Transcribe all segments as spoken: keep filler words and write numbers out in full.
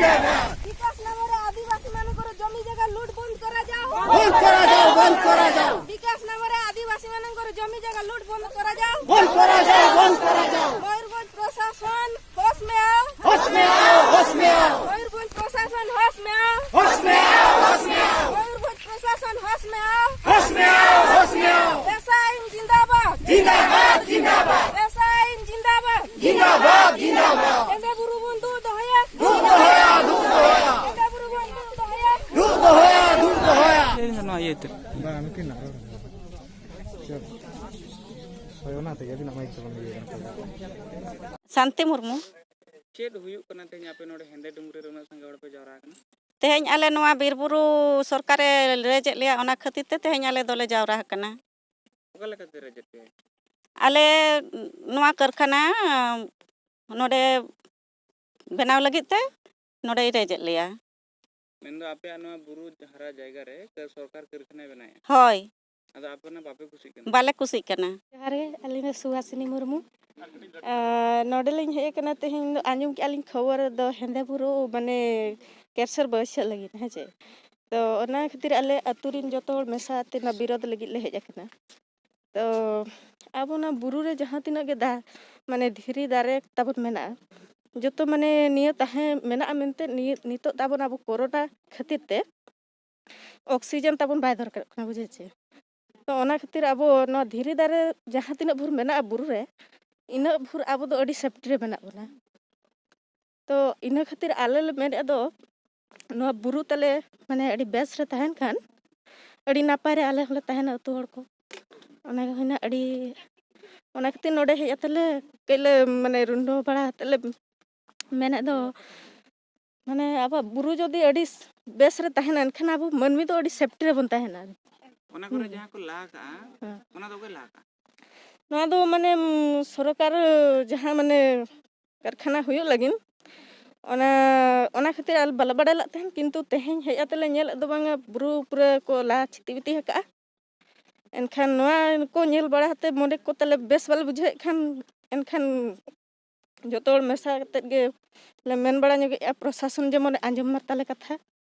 ବିକାଶ ନାମରେ ଆଦିବାସୀମାନଙ୍କର ଜମି ଜାଗା ଲୁଟ୍ ବନ୍ଦ କରାଯାଉ। ବନ୍ଦ କରାଯାଉ, ବନ୍ଦ କରାଯାଉ। ବିକାଶ ନାମରେ ଆଦିବାସୀମାନଙ୍କର ଜମି ଜାଗା ଲୁଟ୍ ବନ୍ଦ କରାଯାଉ। ବନ୍ଦ କରାଯାଉ, ବନ୍ଦ କରାଯାଉ। ମୟୂରଭଞ୍ଜ ପ୍ରଶାସନ, होश में आओ। होश में आओ, होश में आओ। मयूरभंज प्रशासन, होश में आओ। होश में आओ, होश में आओ। मयूरभंज प्रशासन, होश में आओ। होश में आओ, होश में आओ। पेशा आइन जिंदाबाद। जिंदाबाद, जिंदाबाद। पेशा आइन जिंदाबाद। जिंदाबाद, जिंदाबाद। ᱮᱱᱫᱮ ᱵᱩᱨᱩ ᱵᱚᱱ ᱫᱩᱜ ᱫᱚᱦᱚᱭᱟ᱾ ᱫᱩᱜ ᱫᱚᱦᱚᱭᱟ, ᱫᱩᱜ ᱫᱚᱦᱚᱭᱟ᱾ ᱮᱱᱫᱮ ᱵᱩᱨᱩ ᱵᱚᱱ ᱫᱩᱜ ᱫᱚᱦᱚᱭᱟ᱾ ᱫᱩᱜ ᱫᱚᱦᱚᱭᱟ, ᱫᱩᱜ ᱫᱚᱦᱚᱭᱟ᱾ ᱤᱭᱟᱹ ᱫᱚ ᱱᱚᱣᱟ ᱤᱭᱟᱹ ᱩᱛᱟᱹᱨ᱾ ᱵᱟᱝ, ᱱᱩᱠᱤᱱ ᱱᱟᱨᱚᱲ ᱠᱟᱱᱟ᱾ ᱦᱳᱭ, ᱚᱱᱟᱛᱮ ᱟᱹᱵᱤᱱᱟᱜ ᱢᱟᱭᱤᱠ ᱛᱟᱵᱚᱱ ᱤᱭᱟᱹ ᱠᱟᱱᱟ᱾ ᱥᱟᱱᱛᱤ ᱢᱩᱨᱢᱩ᱾ ᱪᱮᱫ ᱦᱩᱭᱩᱜ ᱠᱟᱱᱟ ᱛᱮᱦᱮᱧ ᱟᱯᱮ ᱱᱚᱰᱮ ᱦᱮᱸᱫᱮ ᱰᱩᱝᱨᱤ ᱨᱮ ᱩᱱᱟᱹᱜ ᱥᱟᱸᱜᱮ ᱦᱚᱲ ᱯᱮ ᱡᱟᱣᱨᱟ ᱟᱠᱟᱱᱟ? ᱛᱮᱦᱮᱧ ᱟᱞᱮ ᱱᱚᱣᱟ ᱵᱤᱨ ᱵᱩᱨᱩ ᱥᱚᱨᱠᱟᱨᱮ ᱨᱮᱡᱮᱫ ᱞᱮᱭᱟ, ᱚᱱᱟ ᱠᱷᱟᱹᱛᱤᱨ ᱛᱮ ᱛᱮᱦᱮᱧ ᱟᱞᱮ ᱫᱚᱞᱮ ᱡᱟᱣᱨᱟ ᱟᱠᱟᱱᱟ᱾ ᱚᱠᱟ ᱞᱮᱠᱟᱛᱮ ᱨᱮᱡᱮᱫ ᱯᱮᱭᱟ? ᱟᱞᱮ ᱱᱚᱣᱟ ᱠᱟᱹᱨᱠᱷᱟᱱᱟ ᱱᱚᱰᱮ ᱵᱮᱱᱟᱣ ᱞᱟᱹᱜᱤᱫ ᱛᱮ ᱱᱚᱰᱮᱭ ᱨᱮᱡᱮᱫ ᱞᱮᱭᱟ᱾ ᱢᱮᱱᱫᱚ ᱟᱯᱮᱭᱟᱜ ᱱᱚᱣᱟ ᱵᱩᱨᱩ ᱦᱟᱨᱟ ᱡᱟᱭᱜᱟ ᱨᱮ ᱥᱚᱨᱠᱟᱨ ᱠᱟᱹᱨᱠᱷᱟᱱᱟᱭ ᱵᱮᱱᱟᱣᱮᱫᱼᱟ? ᱦᱳᱭ᱾ ᱟᱫᱚ ᱟᱯᱮ ᱚᱱᱟ ᱵᱟᱯᱮ ᱠᱩᱥᱤᱜ ᱠᱟᱱᱟ? ᱵᱟᱞᱮ ᱠᱩᱥᱤᱜ ᱠᱟᱱᱟ᱾ ᱡᱚᱦᱟᱨ ᱜᱮ, ᱟᱹᱞᱤᱧ ᱫᱚ ᱥᱩᱦᱟᱥᱤᱱᱤ ᱢᱩᱨᱢᱩ᱾ ᱟᱨ ᱱᱚᱰᱮᱞᱤᱧ ᱦᱮᱡ ᱟᱠᱟᱱᱟ, ᱛᱮᱦᱮᱧ ᱫᱚ ᱟᱸᱡᱚᱢ ᱠᱮᱜᱼᱟ ᱞᱤᱧ ᱠᱷᱚᱵᱚᱨ ᱫᱚ ᱦᱮᱸᱫᱮ ᱵᱩᱨᱩ ᱢᱟᱱᱮ ᱠᱮᱱᱥᱟᱨ ᱵᱟᱹᱭᱥᱟᱹᱜ ᱞᱟᱹᱜᱤᱫ, ᱦᱮᱸ ᱪᱮ? ᱛᱚ ᱚᱱᱟ ᱠᱷᱟᱹᱛᱤᱨ ᱟᱞᱮ ᱟᱹᱛᱩ ᱨᱮᱱ ᱡᱚᱛᱚ ᱦᱚᱲ ᱢᱮᱥᱟ ᱟᱛᱮ ᱚᱱᱟ ᱵᱤᱨᱳᱫᱷ ᱞᱟᱹᱜᱤᱫ ᱞᱮ ᱦᱮᱡ ᱟᱠᱟᱱᱟ᱾ ᱛᱚ ᱟᱵᱚ ᱚᱱᱟ ᱵᱩᱨᱩ ᱨᱮ ᱡᱟᱦᱟᱸ ᱛᱤᱱᱟᱹᱜ ᱜᱮ ᱫᱟ-, ᱢᱟᱱᱮ ᱫᱷᱤᱨᱤ ᱫᱟᱨᱮ ᱛᱟᱵᱚᱱ ᱢᱮᱱᱟᱜᱼᱟ, ᱡᱚᱛᱚ ᱢᱟᱱᱮ ᱱᱤᱭᱟᱹ ᱛᱟᱦᱮᱸ ᱢᱮᱱᱟᱜᱼᱟ ᱢᱮᱱᱛᱮ ᱱᱤᱭᱟᱹ ᱱᱤᱛᱚᱜ ᱫᱚ ᱟᱵᱚ ᱚᱱᱟ ᱵᱚ ᱠᱳᱨᱳᱱᱟ ᱠᱷᱟᱹᱛᱤᱨ ᱛᱮ ᱚᱠᱥᱤᱡᱮᱱ ᱛᱟᱵᱚᱱ ᱵᱟᱭ ᱫᱚᱨᱠᱟᱨᱚᱜ ᱠᱟᱱᱟ, ᱵᱩᱡᱷᱟᱹᱣ ᱪᱮ? ᱛᱚ ᱚᱱᱟ ᱠᱷᱟᱹᱛᱤᱨ ᱟᱵᱚ ᱱᱚᱣᱟ ᱫᱷᱤᱨᱤ ᱫᱟᱨᱮ ᱡᱟᱦᱟᱸ ᱛᱤᱱᱟᱹᱜ ᱵᱷᱳᱨ ᱢᱮᱱᱟᱜᱼᱟ ᱵᱩᱨᱩ ᱨᱮ, ᱤᱱᱟᱹᱜ ᱵᱷᱳᱨ ᱟᱵᱚ ᱫᱚ ᱟᱹᱰᱤ ᱥᱮᱯᱴᱤ ᱨᱮ ᱢᱮᱱᱟᱜ ᱵᱚᱱᱟ᱾ ᱛᱚ ᱤᱱᱟᱹ ᱠᱷᱟᱹᱛᱤᱨ ᱟᱞᱮ ᱞᱮ ᱢᱮᱱᱮᱫ ᱫᱚ ᱱᱚᱣᱟ ᱵᱩᱨᱩ ᱛᱟᱞᱮ ᱢᱟᱱᱮ ᱟᱹᱰᱤ ᱵᱮᱥ ᱨᱮ ᱛᱟᱦᱮᱱ ᱠᱷᱟᱱ ᱟᱹᱰᱤ ᱱᱟᱯᱟᱭ ᱨᱮ ᱟᱞᱮ ᱦᱚᱸᱞᱮ ᱛᱟᱦᱮᱱᱟ ᱟᱹᱛᱩ ᱦᱚᱲ ᱠᱚ᱾ ᱚᱱᱟ ᱜᱮ ᱦᱩᱭᱱᱟ ᱟᱹᱰᱤ, ᱚᱱᱟ ᱠᱷᱟᱹᱛᱤᱨ ᱱᱚᱰᱮ ᱦᱮᱡ ᱠᱟᱛᱮ ᱞᱮ ᱠᱟᱹᱡ ᱞᱮ ᱢᱟᱱᱮ ᱨᱩᱱᱰᱟᱹ ᱵᱟᱲᱟ ᱠᱟᱛᱮ ᱞᱮ ᱢᱮᱱᱮᱫ ᱫᱚ ᱢᱟᱱᱮ ᱟᱵᱚᱣᱟᱜ ᱵᱩᱨᱩ ᱡᱩᱫᱤ ᱟᱹᱰᱤ ᱵᱮᱥ ᱨᱮ ᱛᱟᱦᱮᱱᱟ, ᱮᱱᱠᱷᱟᱱ ᱟᱵᱚ ᱢᱟᱹᱱᱢᱤ ᱫᱚ ᱟᱹᱰᱤ ᱥᱮᱯᱴᱤ ᱨᱮᱵᱚᱱ ᱛᱟᱦᱮᱱᱟ᱾ ᱚᱱᱟ ᱠᱚᱨᱮ ᱦᱩᱸ᱾ ᱡᱟᱦᱟᱸ ᱠᱚ ᱞᱟ ᱠᱟᱜᱼᱟ, ᱦᱮᱸ᱾ ᱚᱱᱟ ᱫᱚ ᱚᱠᱚᱭ ᱞᱟ ᱠᱟᱜᱼᱟ? ᱱᱚᱣᱟ ᱫᱚ ᱢᱟᱱᱮ, ᱩᱢ, ᱥᱚᱨᱠᱟᱨ ᱡᱟᱦᱟᱸ ᱢᱟᱱᱮ ᱠᱟᱨᱠᱷᱟᱱᱟ ᱦᱩᱭᱩᱜ ᱞᱟᱹᱜᱤᱫ, ᱚᱱᱟ, ᱚᱱᱟ ᱠᱷᱟᱹᱛᱤᱨ ᱟᱞᱮ ᱵᱟᱞᱮ ᱵᱟᱲᱟᱭ ᱞᱮᱫ ᱛᱟᱦᱮᱱ, ᱠᱤᱱᱛᱩ ᱛᱮᱦᱮᱧ ᱦᱮᱡ ᱠᱟᱛᱮ ᱞᱮ ᱧᱮᱞ ᱮᱫ ᱫᱚ ᱵᱟᱝᱟ ᱵᱩᱨᱩ ᱯᱩᱨᱟᱹ ᱠᱚ ᱞᱟ ᱪᱷᱤᱛᱤ ᱵᱤᱛᱤ ᱟᱠᱟᱜᱼᱟ᱾ ᱮᱱᱠᱷᱟᱱ ᱱᱚᱣᱟ ᱠᱚ ᱧᱮᱞ ᱵᱟᱲᱟ ᱠᱟᱛᱮ ᱢᱚᱱᱮ ᱠᱚ ᱛᱟᱞᱮ ᱵᱮᱥ ᱵᱟᱞᱮ ᱵᱩᱡᱷᱟᱹᱣᱮᱫ ᱠᱷᱟᱱ, ᱮᱱᱠᱷᱟᱱ ᱡᱚᱛᱚ ᱦᱚᱲ ᱢᱮᱥᱟ ᱠᱟᱛᱮᱫ ᱜᱮ ᱞᱮ ᱢᱮᱱ ᱵᱟᱲᱟ ᱧᱚᱜᱮᱜᱼᱟ, ᱯᱨᱚᱥᱟᱥᱚᱱ ᱡᱮᱢᱚᱱ ᱟᱸᱡᱚᱢ ᱢᱟ ᱛᱟᱞᱮ ᱠᱟᱛᱷᱟ,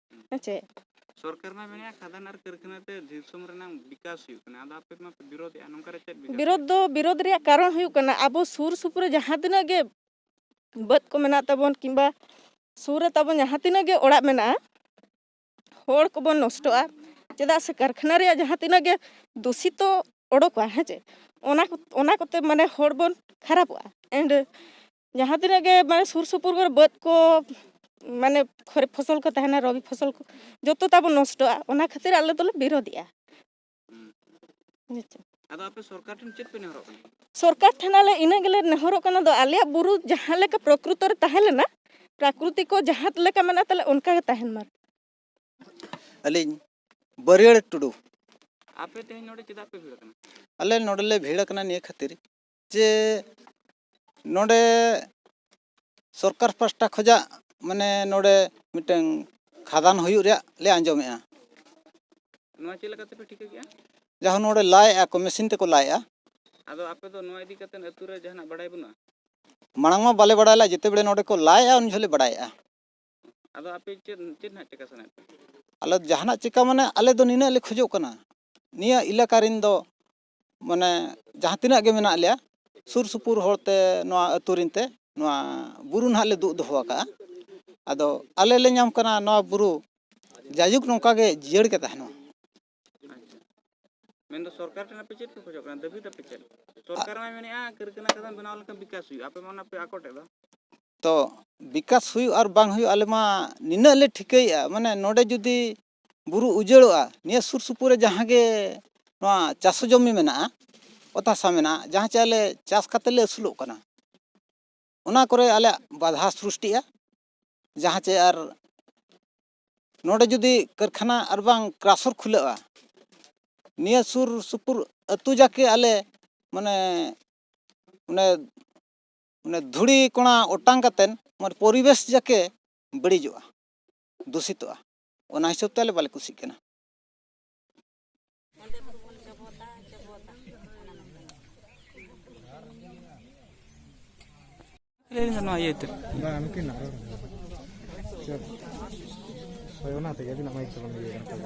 ᱦᱮᱸ ᱪᱮ? ᱥᱚᱨᱠᱟᱨ ᱢᱟ ᱢᱮᱱᱮᱜᱼᱟ, ᱠᱷᱟᱫᱟᱱ ᱟᱨ ᱠᱟᱹᱨᱠᱷᱟᱱᱟ ᱛᱮ ᱫᱤᱥᱚᱢ ᱨᱮᱱᱟᱜ ᱵᱤᱠᱟᱥ ᱦᱩᱭᱩᱜ ᱠᱟᱱᱟ, ᱟᱫᱚ ᱟᱯᱮ ᱢᱟᱯᱮ ᱵᱤᱨᱳᱫᱮᱜᱼᱟ, ᱱᱚᱝᱠᱟ ᱨᱮ ᱪᱮᱫ ᱵᱤᱪᱟᱹᱨ? ᱵᱤᱨᱳᱫ ᱫᱚ, ᱵᱤᱨᱳᱫ ᱨᱮᱭᱟᱜ ᱠᱟᱨᱚᱱ ᱦᱩᱭᱩᱜ ᱠᱟᱱᱟ, ᱟᱵᱚ ᱥᱩᱨ ᱥᱩᱯᱩᱨ ᱨᱮ ᱡᱟᱦᱟᱸ ᱛᱤᱱᱟᱹᱜ ᱜᱮ ᱵᱟᱹᱫᱽ ᱠᱚ ᱢᱮᱱᱟᱜ ᱛᱟᱵᱚᱱ, ᱠᱤᱝᱵᱟ ᱥᱩᱨ ᱨᱮ ᱛᱟᱵᱚᱱ ᱡᱟᱦᱟᱸ ᱛᱤᱱᱟᱹᱜ ᱜᱮ ᱚᱲᱟᱜ ᱢᱮᱱᱟᱜᱼᱟ, ᱦᱚᱲ ᱠᱚᱵᱚᱱ ᱱᱚᱥᱴᱚᱜᱼᱟ᱾ ᱪᱮᱫᱟᱜ ᱥᱮ ᱠᱟᱨᱠᱷᱟᱱᱟ ᱨᱮᱭᱟᱜ ᱡᱟᱦᱟᱸ ᱛᱤᱱᱟᱹᱜ ᱜᱮ ᱫᱩᱥᱤᱛᱚ ᱚᱰᱚᱠᱚᱜᱼᱟ, ᱦᱮᱸ ᱪᱮ, ᱚᱱᱟ ᱠᱚ, ᱚᱱᱟ ᱠᱚᱛᱮ ᱢᱟᱱᱮ ᱦᱚᱲ ᱵᱚᱱ ᱠᱷᱟᱨᱟᱯᱚᱜᱼᱟ᱾ And ᱡᱟᱦᱟᱸ ᱛᱤᱱᱟᱹᱜ ᱜᱮ ᱢᱟᱱᱮ ᱥᱩᱨ ᱥᱩᱯᱩᱨ ᱠᱚᱨᱮ ᱵᱟᱹᱫᱽ ᱠᱚ, ᱢᱟᱱᱮ ᱠᱷᱚᱨᱤᱯ ᱯᱷᱚᱥᱚᱞ ᱠᱚ ᱛᱟᱦᱮᱱᱟ, ᱨᱚᱵᱤ ᱯᱷᱚᱥᱚᱞ ᱠᱚ, ᱡᱚᱛᱚ ᱛᱟᱵᱚᱱ ᱱᱚᱥᱴᱚᱜᱼᱟ᱾ ᱚᱱᱟ ᱠᱷᱟᱹᱛᱤᱨ ᱟᱞᱮ ᱫᱚᱞᱮ ᱵᱤᱨᱳᱫᱮᱜᱼᱟ᱾ ᱟᱪᱪᱷᱟ᱾ ᱟᱫᱚ ᱟᱯᱮ ᱥᱚᱨᱠᱟᱨ ᱴᱷᱮᱱ ᱪᱮᱫ ᱯᱮ ᱱᱮᱦᱚᱨᱚᱜ ᱠᱟᱱᱟ? ᱥᱚᱨᱠᱟᱨ ᱴᱷᱮᱱ ᱟᱞᱮ ᱤᱱᱟᱹ ᱜᱮᱞᱮ ᱱᱮᱦᱚᱨᱚᱜ ᱠᱟᱱᱟ ᱫᱚ, ᱟᱞᱮᱭᱟᱜ ᱵᱩᱨᱩ ᱡᱟᱦᱟᱸ ᱞᱮᱠᱟ ᱯᱨᱚᱠᱨᱤᱛᱚ ᱨᱮ ᱛᱟᱦᱮᱸ ᱞᱮᱱᱟ, ᱯᱨᱟᱠᱨᱤᱛᱤᱠ ᱠᱚ ᱡᱟᱦᱟᱸ ᱞᱮᱠᱟ ᱢᱮᱱᱟᱜ ᱛᱟᱞᱮ, ᱚᱱᱠᱟ ᱜᱮ ᱛᱟᱦᱮᱱ ᱢᱟ᱾ ᱟᱹᱞᱤᱧ ᱵᱟᱹᱨᱭᱟᱹᱲ ᱴᱩᱰᱩ᱾ ᱟᱯᱮ ᱛᱮᱦᱮᱧ ᱱᱚᱰᱮ ᱪᱮᱫᱟᱜ ᱯᱮ ᱵᱷᱤᱲ ᱟᱠᱟᱱᱟ? ᱟᱞᱮ ᱱᱚᱰᱮ ᱞᱮ ᱵᱷᱤᱲ ᱟᱠᱟᱱᱟ ᱱᱤᱭᱟᱹ ᱠᱷᱟᱹᱛᱤᱨ ᱡᱮ ᱱᱚᱰᱮ ᱥᱚᱨᱠᱟᱨ ᱯᱟᱥᱴᱟ ᱠᱷᱚᱡᱟᱜ ᱢᱟᱱᱮ ᱱᱚᱰᱮ ᱢᱤᱫᱴᱟᱝ ᱠᱷᱟᱫᱟᱱ ᱦᱩᱭᱩᱜ ᱨᱮᱭᱟᱜ ᱞᱮ ᱟᱸᱡᱚᱢᱮᱜᱼᱟ᱾ ᱱᱚᱣᱟ ᱪᱮᱫ ᱞᱮᱠᱟ ᱛᱮᱯᱮ ᱴᱷᱤᱠᱟᱹ ᱠᱮᱜᱼᱟ? ᱡᱟᱦᱟᱸ ᱱᱚᱰᱮ ᱞᱟᱭᱮᱜᱼᱟ ᱠᱚ, ᱢᱮᱥᱤᱱ ᱛᱮᱠᱚ ᱞᱟᱭᱮᱜᱼᱟ᱾ ᱟᱫᱚ ᱟᱯᱮ ᱫᱚ ᱱᱚᱣᱟ ᱤᱫᱤ ᱠᱟᱛᱮ ᱟᱹᱛᱩ ᱨᱮ ᱡᱟᱦᱟᱱᱟᱜ ᱵᱟᱲᱟᱭ ᱵᱟᱹᱱᱩᱜᱼᱟ? ᱢᱟᱲᱟᱝ ᱢᱟ ᱵᱟᱞᱮ ᱵᱟᱲᱟᱭ ᱞᱮᱫ, ᱡᱮᱛᱮ ᱵᱮᱲᱮ ᱱᱚᱰᱮ ᱠᱚ ᱞᱟᱭᱮᱜᱼᱟ ᱩᱱ ᱡᱚᱦᱚᱜ ᱞᱮ ᱵᱟᱲᱟᱭᱮᱜᱼᱟ᱾ ᱟᱫᱚ ᱟᱯᱮ ᱪᱮᱫ, ᱪᱮᱫ ᱱᱟᱦᱟᱜ ᱪᱮᱠᱟ ᱥᱟᱱᱟᱭᱮᱫ ᱯᱮ? ᱟᱞᱮ ᱡᱟᱦᱟᱱᱟᱜ ᱪᱮᱠᱟ ᱢᱟᱱᱮ ᱟᱞᱮ ᱫᱚ ᱱᱤᱱᱟᱹᱜ ᱞᱮ ᱠᱷᱚᱡᱚᱜ ᱠᱟᱱᱟ, ᱱᱤᱭᱟᱹ ᱮᱞᱟᱠᱟ ᱨᱮᱱ ᱫᱚ ᱢᱟᱱᱮ ᱡᱟᱦᱟᱸ ᱛᱤᱱᱟᱹᱜ ᱜᱮ ᱢᱮᱱᱟᱜ ᱞᱮᱭᱟ, ᱥᱩᱨ ᱥᱩᱯᱩᱨ ᱦᱚᱲᱛᱮ, ᱱᱚᱣᱟ ᱟᱹᱛᱩ ᱨᱮᱱᱛᱮ ᱱᱚᱣᱟ ᱵᱩᱨᱩ ᱱᱟᱦᱟᱜ ᱞᱮ ᱫᱩᱜ ᱫᱚᱦᱚ ᱟᱠᱟᱜᱼᱟ᱾ ᱟᱫᱚ ᱟᱞᱮ ᱞᱮ ᱧᱟᱢ ᱠᱟᱱᱟ ᱱᱚᱣᱟ ᱵᱩᱨᱩ ᱡᱟᱭᱡᱩᱜᱽ ᱱᱚᱝᱠᱟ ᱜᱮ ᱡᱤᱭᱟᱹᱲ ᱜᱮ ᱛᱟᱦᱮᱱ ᱢᱟ᱾ ᱟᱪᱪᱷᱟ᱾ ᱢᱮᱱᱫᱚ ᱥᱚᱨᱠᱟᱨ ᱴᱷᱮᱱ ᱟᱯᱮ ᱪᱮᱫ ᱯᱮ ᱠᱷᱚᱡᱚᱜ ᱠᱟᱱᱟ? ᱫᱟᱹᱵᱤ ᱛᱟᱯᱮ ᱪᱮᱫ? ᱥᱚᱨᱠᱟᱨ ᱢᱟᱭ ᱢᱮᱱᱮᱜᱼᱟ ᱠᱟᱹᱨᱠᱷᱟᱱᱟ ᱠᱷᱟᱫᱟᱱ ᱵᱮᱱᱟᱣ ᱞᱮᱱᱠᱷᱟᱱ ᱵᱤᱠᱟᱥ ᱦᱩᱭᱩᱜᱼᱟ, ᱟᱯᱮ ᱢᱟ ᱚᱱᱟ ᱯᱮ ᱟᱠᱚᱴ ᱮᱫᱟ᱾ ᱛᱚ ᱵᱤᱠᱟᱥ ᱦᱩᱭᱩᱜ ᱟᱨ ᱵᱟᱝ ᱦᱩᱭᱩᱜ, ᱟᱞᱮ ᱢᱟ ᱱᱤᱱᱟᱹᱜ ᱞᱮ ᱴᱷᱤᱠᱟᱹᱭᱮᱜᱼᱟ, ᱢᱟᱱᱮ ᱱᱚᱰᱮ ᱡᱩᱫᱤ ᱵᱩᱨᱩ ᱩᱡᱟᱹᱲᱚᱜᱼᱟ, ᱱᱤᱭᱟᱹ ᱥᱩᱨ ᱥᱩᱯᱩᱨ ᱨᱮ ᱡᱟᱦᱟᱸ ᱜᱮ ᱱᱚᱣᱟ ᱪᱟᱥ ᱡᱚᱢᱤ ᱢᱮᱱᱟᱜᱼᱟ, ᱚᱛ ᱦᱟᱥᱟ ᱢᱮᱱᱟᱜᱼᱟ, ᱡᱟᱦᱟᱸ ᱪᱮ ᱟᱞᱮ ᱪᱟᱥ ᱠᱟᱛᱮ ᱞᱮ ᱟᱹᱥᱩᱞᱚᱜ ᱠᱟᱱᱟ, ᱚᱱᱟ ᱠᱚᱨᱮ ᱟᱞᱮᱭᱟᱜ ᱵᱟᱫᱷᱟ ᱥᱨᱤᱥᱴᱤᱜᱼᱟ᱾ ᱡᱟᱦᱟᱸ ᱪᱮ ᱟᱨ ᱱᱚᱰᱮ ᱡᱩᱫᱤ ᱠᱟᱹᱨᱠᱷᱟᱱᱟ ᱟᱨ ᱵᱟᱝ ᱠᱨᱟᱥᱚᱨ ᱠᱷᱩᱞᱟᱹᱜᱼᱟ, ᱱᱤᱭᱟᱹ ᱥᱩᱨ ᱥᱩᱯᱩᱨ ᱟᱹᱛᱩ ᱡᱟᱠᱮ ᱟᱞᱮ ᱢᱟᱱᱮ, ᱢᱟᱱᱮ, ᱢᱟᱱᱮ ᱫᱷᱩᱲᱤ ᱠᱚᱬᱟ ᱚᱴᱟᱝ ᱠᱟᱛᱮᱱ ᱢᱟᱱᱮ ᱯᱚᱨᱤᱵᱮᱥ ᱡᱟᱠᱮ ᱵᱟᱹᱲᱤᱡᱚᱜᱼᱟ, ᱫᱩᱥᱤᱛᱚᱜᱼᱟ, ᱚᱱᱟ ᱦᱤᱥᱟᱹᱵ ᱛᱮ ᱟᱞᱮ ᱵᱟᱞᱮ ᱠᱩᱥᱤᱜ ᱠᱟᱱᱟ᱾ ᱚᱸᱰᱮ ᱵᱚᱱ ᱡᱚᱵᱚᱛᱟ, ᱡᱚᱵᱚᱛᱟ, ᱚᱱᱟ ᱢᱮᱱ ᱜᱟᱱᱚᱜᱼᱟ᱾ ᱞᱟᱹᱭ ᱞᱮᱠᱷᱟᱱ ᱱᱚᱣᱟ ᱤᱭᱟᱹ ᱩᱛᱟᱹᱨ᱾ ᱵᱟᱝ, ᱱᱩᱠᱤᱱ ᱱᱟᱜ ᱨᱚᱲ᱾ ᱦᱳᱭ, ᱚᱱᱟ ᱛᱮᱜᱮ ᱟᱹᱵᱤᱱᱟᱜ ᱢᱟᱭᱤᱠ ᱛᱮᱵᱚᱱ ᱤᱭᱟᱹ ᱠᱟᱱᱟ᱾